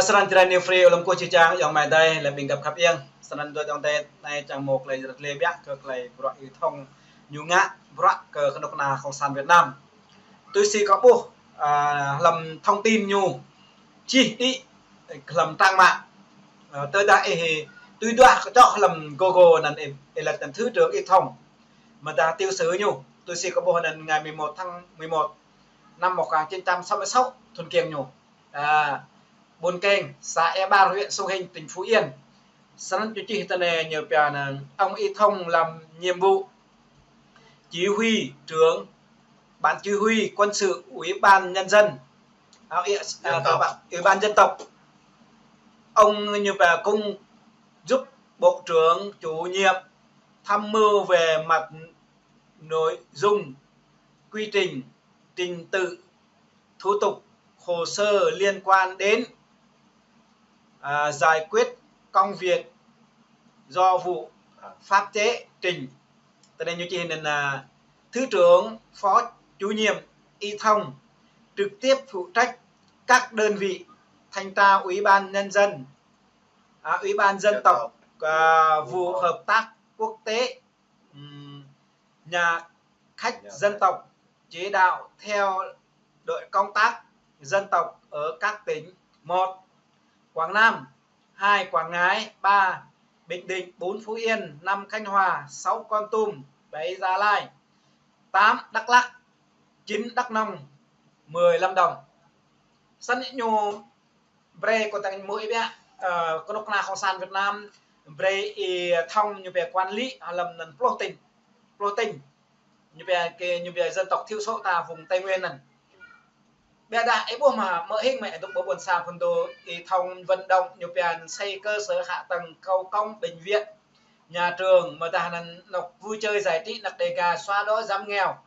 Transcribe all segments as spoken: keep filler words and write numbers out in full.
Srăng Jrai New Free, ơ lŏm kơ či čang, ayŏng amai adơi, lĕ ƀing găp khăp iăng. Srăng dua ayŏng adơi, anai čang mơ̆ tơlơi rơtlê biă kơ tơlơi bruă Y Thông ñu ngă bruă kơ kơnuk kơna Cộng sản Việt Nam. Tui si kâo ƀuh, a, hlăm thông tin ñu čih đĭ hlăm trang mạng. A, tơdah ih tui duah kơ čŏk hlăm Google anŭn ih, ih lăt anŭn Thứ trưởng Y Thông. Mơ̆ dah tiểu sử ñu, tui si kâo ƀuh anŭn ngày mười một tháng mười một năm một ngàn chín trăm sáu mươi sáu thun kiăng ñu. A, ƀôn Keng, xã Ea Ƀar, huyện Sông Hinh, tỉnh Phú Yên. Srăng ñu čih tơ anai ñu pia anŭn, ông Y Thông làm nhiệm vụ chỉ huy trưởng ban chỉ huy quân sự ủy ban nhân dân, à, ủy, à, dân tộc. Ủy ban, ủy ban dân tộc. Ông như là cũng giúp bộ trưởng chủ nhiệm tham mưu về mặt nội dung, quy trình, trình tự, thủ tục, hồ sơ liên quan đến, à, giải quyết công việc do vụ, à, pháp chế trình. Tơ anai ñu čih anŭn, à, Thứ trưởng, Phó chủ nhiệm Y Thông trực tiếp phụ trách các đơn vị thanh tra Ủy ban Nhân dân, à, Ủy ban dân tộc, à, vụ hợp tác quốc tế, ừm, nhà khách dân tộc, chỉ đạo theo đội công tác dân tộc ở các tỉnh: một, Quảng Nam; hai, Quảng Ngãi; ba, Bình Định; bốn, Phú Yên; năm, Khánh Hòa; sáu, Kon Tum; bảy, Gia Lai; tám, Đắk Lắk; chín, Đắk Nông; mười, Lâm Đồng. Srăng ñu brơi kơ tơlơi mơ̆ ih biă, ơ, kơnuk kơna Cộng sản Việt Nam brơi Y Thông ñu pia quản lý hlăm anŭn pluh tỉnh, pluh tỉnh. Ñu pia kơ, ñu pia dân tộc thiểu số ta vùng Tây Nguyên anŭn. Biă dah ih ƀuh mơ̆, mơ̆ng hing mơ̆ ih dŏ ƀơi ƀôn sang phun dŏ, Y Thông vận động ñu pia xây cơ sở hạ tầng, cầu cống, bệnh viện, nhà trường, mơ̆ dah anŭn anŏ vui chơi giải trí, anŏ Đêga, xóa đói giảm nghèo.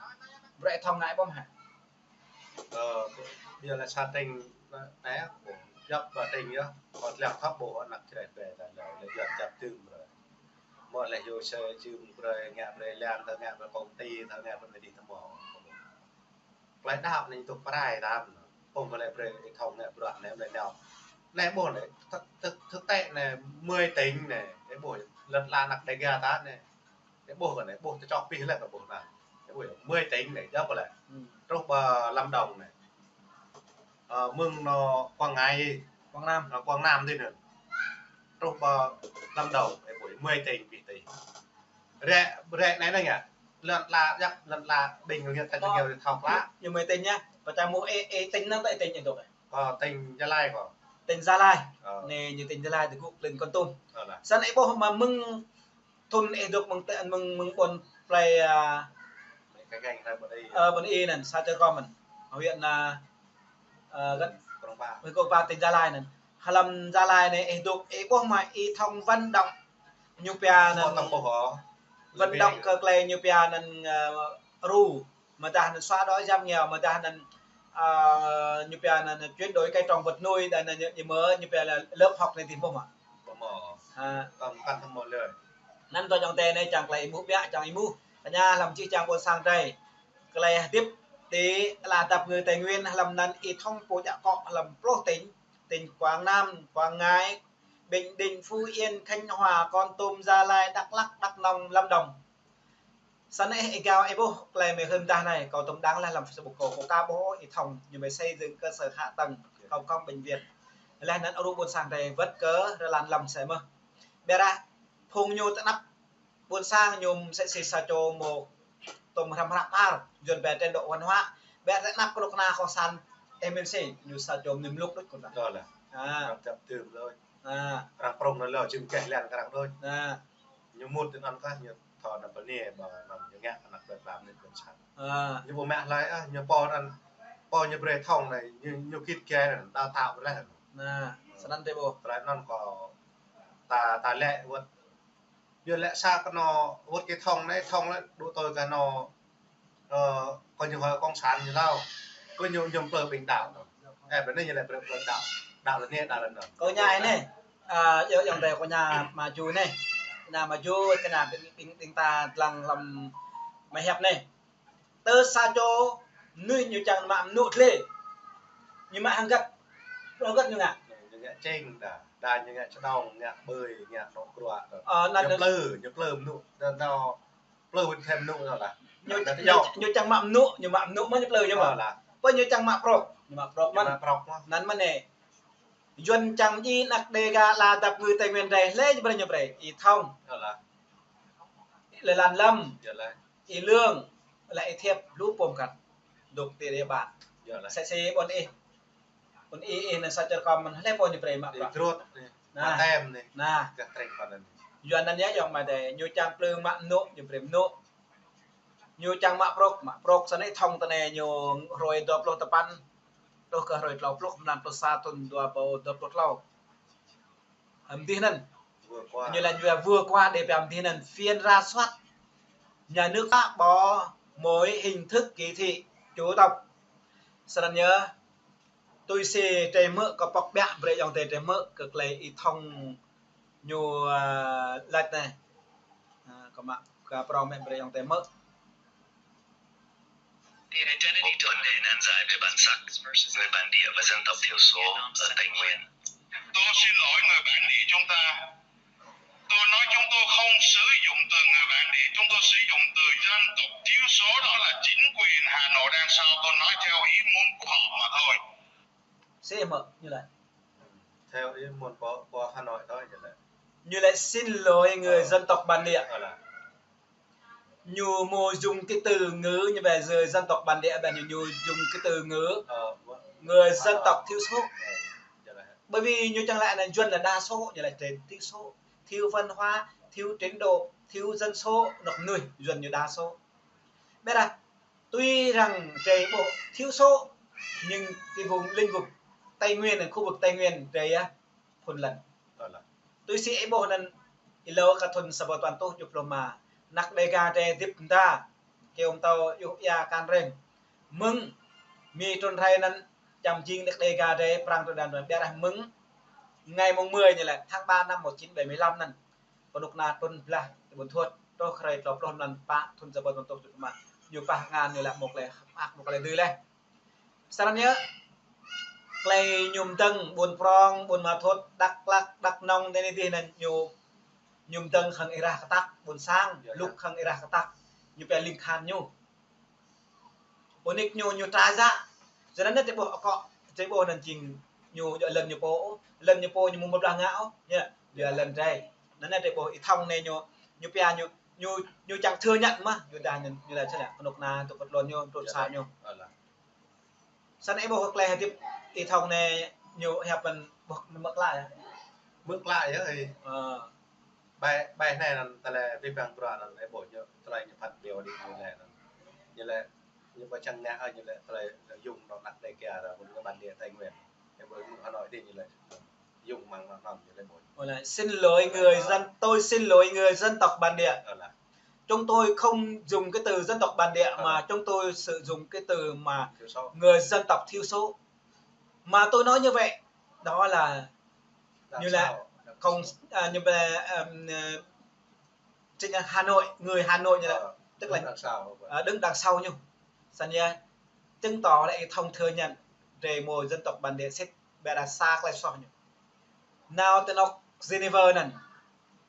Brơi Y Thông ngă ƀuh hă? Ơ, biă lĕ sa tring, té, ƀuh, djŏp ba tring yơh, kơ tơlơi thâo ƀuh anăk čreh bĕ ta lĕ, lĕ djŏp djŏp tơm brơi. Mơ̆ lĕ yua sơ čưm brơi, ngă brơi lan, tơ ngă brơi công ty, tơ ngă brơi mơdih tơmơ̆. Tơlơi đaŏ anai tŭ prai tam, ƀuh mơ̆ lĕ brơi Y Thông ngă bruă anai, brơi nao. Anai ƀuh anai, thực, thực, thực tế anai, mười tỉnh anai, ih ƀuh, lŏn ala anăk Đêga ta anai. Ih ƀuh kơ anai, ƀuh tơčŏk pih lĕ kơ ƀuh anai. Ih ƀuh, mười tỉnh anai, djŏp lĕ. Hmm. Truh pơ Lâm Đồng anai. Ơ, mơ̆ng anŏ Quảng Ngãi, Quảng Nam. Anŏ Quảng Nam tui anŭn. Truh pơ Lâm Đồng, ih ƀuh, mười tỉnh, pih tỉnh. Rĕ, rĕ anai anai ngă. Lŏn ala, djŏp lŏn ala, ƀing ñu ta, ơ, ñu thâo klă. Ñu mười tỉnh ñu, pơčah mơ̆ ih, ih tỉnh anŭn tơ ih tỉnh ñu dŏ. Ơ, tỉnh Gia Lai kơ. Tỉnh Gia Lai. Ơ. Anai ñu tỉnh Gia Lai, tơgŭ plơi Kon Tum. Ơ, lah. Srăng ih ƀuh mơ̆ mơ̆ng thun ih dŏ mơ̆ng tơ-, mơ̆ng, mơ̆ng ƀôn plơi, a, Keng, Keng, Keng, ƀôn Y. Ơ, ƀôn Y anŭn, xã Chư Kon mơ̆n. Huyện, a, ơ, găt Krông Pa. Huyện Krông Pa, tỉnh Gia Lai anŭn. Hlăm Gia Lai anai ih dŏ, ih ƀuh mơ̆ Y Thông vận động ñu pia anŭn. Mơ̆ tơm ƀuh hŏ. Vận động kơ tơlơi ñu pia anŭn, ơ, ru. Mơ̆ dah anŭn xóa đói giảm nghèo, mơ̆ dah anŭn, ơ, ñu pia anŭn chuyển đổi cây trồng vật nuôi, dah anŭn ñu, ñu mơ̆, ñu pia lĕ lớp học anai tih ƀuh mơ̆. Ƀuh mơ̆. Ha. Tơm kăn tơm mơ̆ lơi. Anŭn tơ ayŏng adơi anai čang tơlơi ih ƀuh biă, čang ih ƀuh. Kơ ñu hlăm čih čang ƀôn sang adơi. Tơlơi hơdip ti ala dap ngư Tây Nguyên hlăm anŭn Y Thông pô djă akŏ hlăm pluh tỉnh, tỉnh Quảng Nam, Quảng Ngãi, Bình Định, Phú Yên, Khánh Hòa, Kon Tum, Gia Lai, Đắk Lắk, Đắk Nông, Lâm Đồng. Srăng ih, ih gao ih ƀuh, tơlơi mơ̆ hơm dah anai, kâo tơm đăng lĕ hlăm Facebook kâo, kâo ka ƀuh Y Thông, ñu mơ̆ xây dựng cơ sở hạ tầng, cầu cống, bệnh viện. Laih anŭn ru ƀôn sang adơi wơ̆t kơ rơlan lăm sĕ mơ̆n. Biă dah, phung ñu tơ anăp ƀôn sang ñu mơ̆ sĕ si sa čô mơ̆ tơm hrăm hră ƀar, yuan pia trình độ văn hóa. Biă dah anăp kơnuk kơna Cộng sản, ih mĭn si, ñu sa čô mơ̆ mluk đôč kơ ta. Djŏ lah. Ha. Hrăm djŏp tơm đôč. Ha. Arăng prŏng anŭn lơ, čim keh lan kơ arăng đôč. Ha. Ñu mŭt tơ anŭn kah, ñu thâo anŭn pơ anai, ƀă anŭn ñu ngă anăk ƀơi plam anai ƀôn sang. Ha. Ñu ƀu mă hlơi ah, ñu pô anŭn, pô ñu brơi Y Thông anai, ñu, ñu git gai anŭn, đào tạo brơi anŭn. Ha, srăng tơ ƀuh. Brơi anŭn kơ ta, ta lĕ wơ̆t. Yua lĕ sa kơ anŏ wơ̆t kơ Y Thông anai, Y Thông anai, dŏ tui kơ anŏ, ơ, kơ ñu hơi cộng sản ñu lao. Kơ ñu, ñu plơi ƀing đaŏ. Ơ, ƀơi anai ñu lĕ plơi, plơi đaŏ. Đaŏ lĕ anai, đaŏ lĕ anŭn. Kơ ñu anai, a, yua, yua tơ kơ ñu mă jŭ anai. Kơ ñu mă jŭ, kơ ñu ƀing, ƀing, ƀing ta lăng hlăm mơhiăp anai. Tơ sa čô mơnuih ñu čang mă mơnŭ tlê. Ñu mă hăng găt. Pluh găt ñu ngă. Ngă čeng đa, đa ñu ngă čơđông, ngă ƀơi, ngă anŏ kruă đa. Ơ, anŭn ñu plư, ñu plư mơnŭ, đa, đa, plư wĭt thêm mơnŭ đa. Ñu, đa ñu, ñu čang mă mơnŭ, ñu mă mơnŭ mơ̆n ñu plư ñu mă. Ơ, lah. Pơ ñu čang mă prŏk, ñu mă prŏk mơ̆n. Ñu mă prŏk mơ̆n. Anŭn mơ̆n anai. Yuan čang djai anăk Đêga ala dăp ngư Tây Nguyên drei, lĕ ñu brơi ñu brơi, Y Thông. Ơ, lah. Lĕ Lan Lâm. Ơ, lah. Y Lương, lĕ Y Thiệp, lu pôm kăt. Dŏ ti đe ƀă. Ơ, lah. Sĕ sĕ ƀôn ih. Ƀôn ih, ih anŭn sa čar kơm mơ̆n, lĕ pô ñu brơi mă prŏk. Krut anai. Nah. Mă tem anai. Nah. Gah treng kơm anai. Yuan anŭn yơh, yŏng mă dêh. Ñu čang plư mă mơnŭ, ñu brơi mơnŭ. Ñu čang mă prŏk, mă prŏk. Sơnai Thông tơ anai ñu hrơi dua pluh tơpăn. Truh kơ hrơi klâo pluh, mlan pluh sa thŭn dua rơbâo dua pluh klâo. Hăm dih anŭn. Vừa qua. Ñu laĭ ñu vừa qua đe pia hăm dih anŭn phiên rà soát. Nhà nước ta bỏ mọi hình thức kỳ thị, chủ động. Sơnăn yơh, tui si drei hmư̆ kơ pŏk ƀiă brơi ayŏng adơi drei hmư̆ kơ tơlơi Y Thông ñu, ơ, laĭ anai. Ơ, kơ mă, kơ prŏng mĕ brơi ayŏng adơi hmư̆. Một vấn đề nan giải về bản sắc người bản địa và dân tộc thiểu số ở Tây Nguyên. Tôi xin lỗi người bản địa chúng ta. Tôi nói chúng tôi không sử dụng từ người bản địa, chúng tôi sử dụng từ dân tộc thiểu số, đó là chính quyền Hà Nội đang sao tôi nói theo ý muốn của họ mà thôi. Sĕ mơ̆, ñu laĭ. Theo ý muốn của, của Hà Nội thôi, ñu laĭ. Ñu laĭ xin lỗi người dân tộc bản địa. Ơ, lah. Ñu mơ̆ dùng cái từ ngữ như vậy, người dân tộc bản địa, bên ñu dùng cái từ ngữ, ơ, người dân tộc thiểu số. Ơ, ơ, ơ. Bởi vì ñu čang laĭ anai Yuan là đa số, ñu laĭ thiểu số, thiếu văn hóa, thiếu trình độ, thiếu dân số, anŏ mơnuih, Yuan ñu đa số. Ƀiădah, tuy rằng drei ƀuh thiểu số, nhưng cái vùng lĩnh vực Tây Nguyên, khu vực Tây Nguyên drei yơh, phŭn lăn. Ơ, lah. Tui si ih ƀuh anŭn, ih lâo kơ thŭn sa rơbâo tơpăn rơtuh tơjuh pluh rơma, anăk Đêga drei hơdip mơta, kơyâo pơtâo, yua ia kăn reng. Mơ̆ng Mi trŭn rai anŭn, čăm jing anăk Đêga drei, prăng trŭn đan trŭn, ƀiădah mơ̆ng ngày mùng mười ñu laĭ, tháng ba năm một chín bảy mươi lăm anŭn. Kơnuk kơna trŭn blah ti Ƀuôn Thuôt, truh hrơi klâo pluh mlan pă thŭn sa rơbâo tơpăn rơtuh tơjuh pluh rơma. Ñu pah ngăn ñu laĭ mơ̆ tơlơi hơ̆k mơak, mơ̆ tơlơi dưi laih. Sơnăn yơh, tơlơi ñu mơdơ̆ng ƀôn prŏng, ƀôn Ma Thuôt, Dak Lak, Dak Nông, anai anai dih anŭn ñu, ñu mơdơ̆ng hăng êrah kơtăk, ƀôn sang, lŭk hăng êrah kơtăk, ñu pia ling khan ñu. Ƀôn nik ñu, ñu trai djă. Sơnăn anai drei ƀuh akŏ, drei ƀuh anŭn jing ñu djơ̆ lŏn ñu pô, lŏn ñu pô ñu mơ̆ blah ngă ôh, ñu djơ̆ lŏn drei. Anŭn anai drei ƀuh Y Thông anai ñu, ñu pia ñu, ñu, ñu čang thơ ñăt mơ̆, ñu dah ñu, ñu laĭ sơlă, kơnuk kơna tŭ kơt lŏn ñu, tŭ sa ñu. Sơnăn ih ƀuh kơ tơlơi hơdip Y Thông anai ñu hiăp mơ̆n ƀuh mơ̆ klă yơh. Mơ̆ klă yơh ih. Ơ. Ƀai, ƀai anai anŭn tơlơi abih bang bruă anŭn ih ƀuh ñu, tơlơi ñu phat ƀiă đĭ ñu laĭ anŭn. Ñu laĭ, ñu ƀu čang ngă, ñu laĭ tơlơi dùng anŏ anăk Đêga ră, ƀôn kơ bản địa Tây Nguyên. Ih ƀuh mơ̆ng Hà Nội đĭ ñu laĭ. Dùng mơ̆ng anŭn ñu laĭ ƀuh. Ôi là xin lỗi người dân, tôi xin lỗi người dân tộc bản địa. Ơ, lah. Chúng tôi không dùng cái từ dân tộc bản địa mà chúng tôi sử dụng cái từ mà người dân tộc thiểu số. Mà tôi nói như vậy, đó là như là không, à, như là, ừm, ờ, chính là Hà Nội, người Hà Nội như là, tức là, ờ, đứng đằng sau, à, đứng đằng sau ñu. Sơnăn yơh, chứng tỏ là Y Thông thừa nhận drei mơ̆ dân tộc bản địa sĭt, ƀiădah sa tơlơi soh ñu. Nao tơ anŏ Geneva anŭn,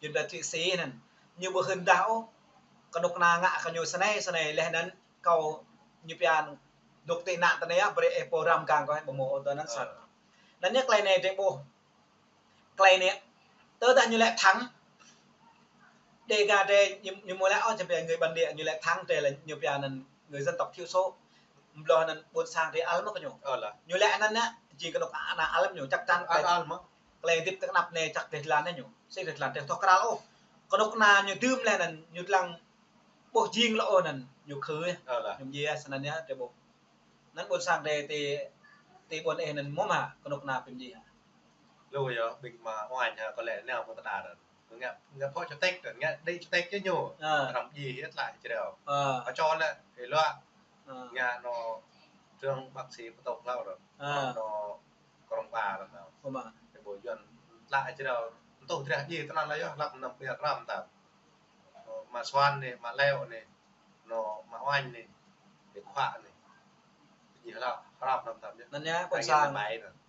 Yuan ƀơi Thụy Sĩ anŭn, ñu ƀu hưn dah ôh, kơnuk kơna ngă kơ ñu sơnai, sơnai laih anŭn, kâo ñu pia dŏ tị nạn tơ anai yơh, brơi ih pô răm gang kơ ih ƀu mơ̆ ôh tơ anŭn sat. Anŭn yơh tơlơi anai drei ƀuh. Tơlơi anai, tơdah ñu laĭ thẳng, Đêga drei ñu, ñu mơ̆ laĭ ôh, čăm pia người bản địa, ñu laĭ thẳng drei là ñu pia anŭn người dân tộc thiểu số. Mơ̆ ƀuh anŭn ƀôn sang drei ăl mơ̆ kơ ñu. Ơ, lah. Ñu laĭ anŭn anai, jing kơnuk kơna ăl mơ̆ ñu, chắc chắn. Ăl, ăl mơ̆. Tơlơi hơdip tơnap anai čăk drei lăn anai ñu. Sĭt drei lăn drei tŏ kral ôh. Kơnuk kơna ñu dưm laih anŭn, ñu lăng ƀuh jing lŏ ôh anŭn, ñu khư. Ơ, lah. Ñu mơyê sơnăn yơh drei ƀuh. Anŭn ƀôn sang drei ti, ti ƀôn ih anŭn mơ̆ mă, kơnuk kơna pơmĭn hă. Lu yơh, ƀing mă uañ hă, kơ lĕ nao mơ̆ tơdah anŭn. Ngă, ngă phó chủ tịch anŭn, ngă đĭ chủ tịch kơ ñu. Ơ. Răm djai hĭ tlaih Jrao. Ơ. Kơ čô lĕ, ih luă. Ơ. Ngă anŏ trưởng bác sĩ pơtŏk hlâo anŭn. Ơ. Anŏ krong ba anŭn. Ơ, mă. Ih ƀuh Yuan tlaih Jrao. Tuh drah djai tơnăn lĕ yơh, hlăk năm ƀiă răm tap. Mă Suan anai, mă Leo anai. Anŏ mă uañ anai. Ih khua anai. Anŭn yơh, ƀôn sang.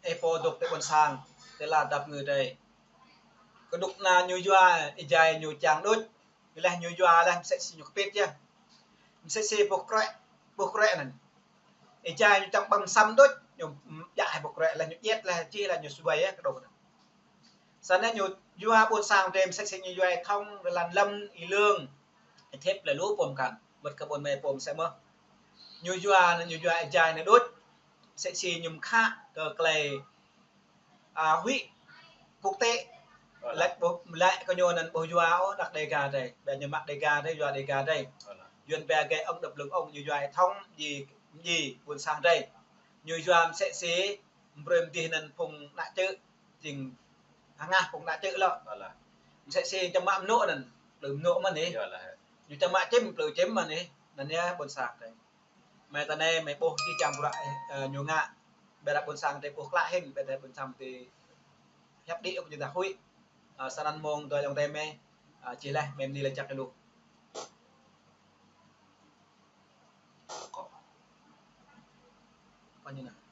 Ih pô dŏ tơ ƀôn sang, tơ lŏn dap ngui tơ. Kơdŭk anai ñu yua, ih jai ñu čang đôč. Leh ñu yua leh msĕ si ñu kơpĭt yơh. Msĕ si boh krĕ, boh krĕ anŭn. Ih jai ñu čang ƀăm sam đôč, ñu djă hĭ boh krĕ leh ñu djĕt leh čih leh ñu suai yơh kơdŏk anŭn. Sa anai ñu yua ƀôn sang tơ msĕ si ñu yua ih thŏng, rơlan lăm, ih lương. Ih thĕp leh lu pô mơkăn, wơ̆t kơ ƀôn mơi pô msĕ mơh. Ñu yua, ñu yua ih jai anai đôč. Msĕ si ñu mkhă kơ tơlơi, a, huĭ quốc tế. Lĕ boh, lĕ kơ ñu anŭn boh yua ôh, đah Đêga tơ. Ƀiă ñu mă Đêga tơ, yua Đêga tơ. Yuan ƀiă gơ̆ ông đập lưng ông, ñu yua ih thŏng, ji, ji ƀôn sang tơ. Ñu yua msĕ si, brơi mơdih anŭn phung ană čư̆, jing hơngah phung ană čư̆ lŏ. Msĕ si čang mă mơnŭ anŭn, plư mơnŭ mơ̆n ih. Ñu čang mă čim, plư čim mơ̆n ih. Anŭn yơh ƀôn sang tơ. Mơi tơ anai, mơi ƀuh či čang bruă, ơ, ñu ngă. Ƀiă ƀôn sang tơ ƀuh klă hĭn, ƀiă ƀôn sang tơ hiăp đĭ ôh ñu ta huĭ. Ơ, sa anŭn mơ̆ng dua ayŏng adơi mơi, ơ, čih leh, mơi bơni laĭ jăk kơ lu. Kơ ñu anŭn.